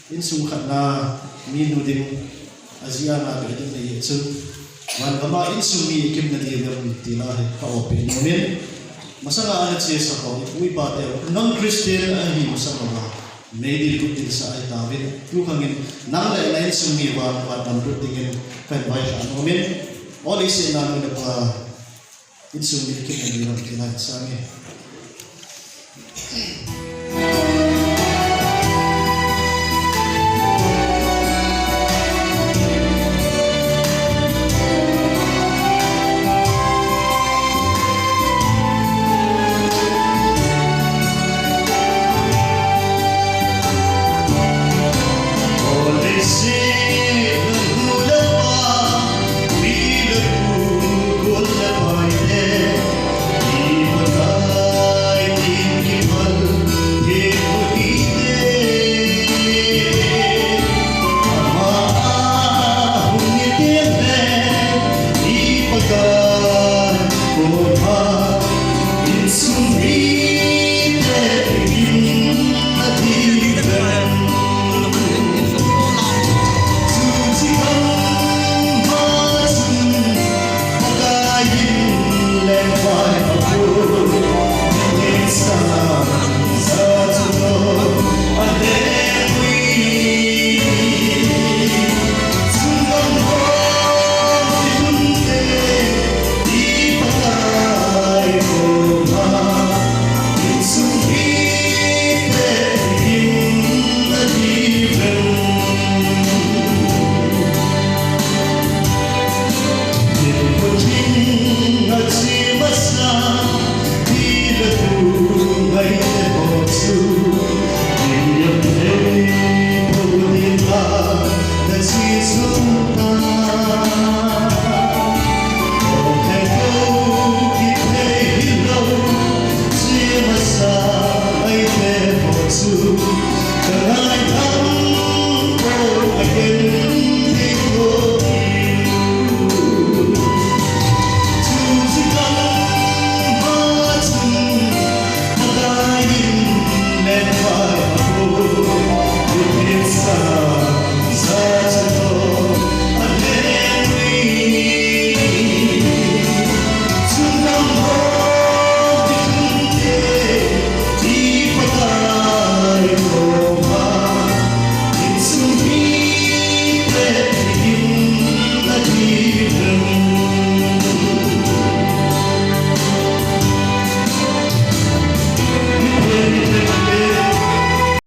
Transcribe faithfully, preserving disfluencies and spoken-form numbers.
Insung khat na mi nu ding, aji a na be ding nei chun, van gam a insung mi kimna ding lam ti la hi ka open nomin. Masanga ana che sa ho, ipui pa te, non Christian ahi masanga ba. Meidil kut dil sa ai tavin, tu khangin, nang le na insung mi van, van gam lut dingin, kan vai sa nomin. Oli se na nu le pa, insung mi kimna ding lam ti la sa mi.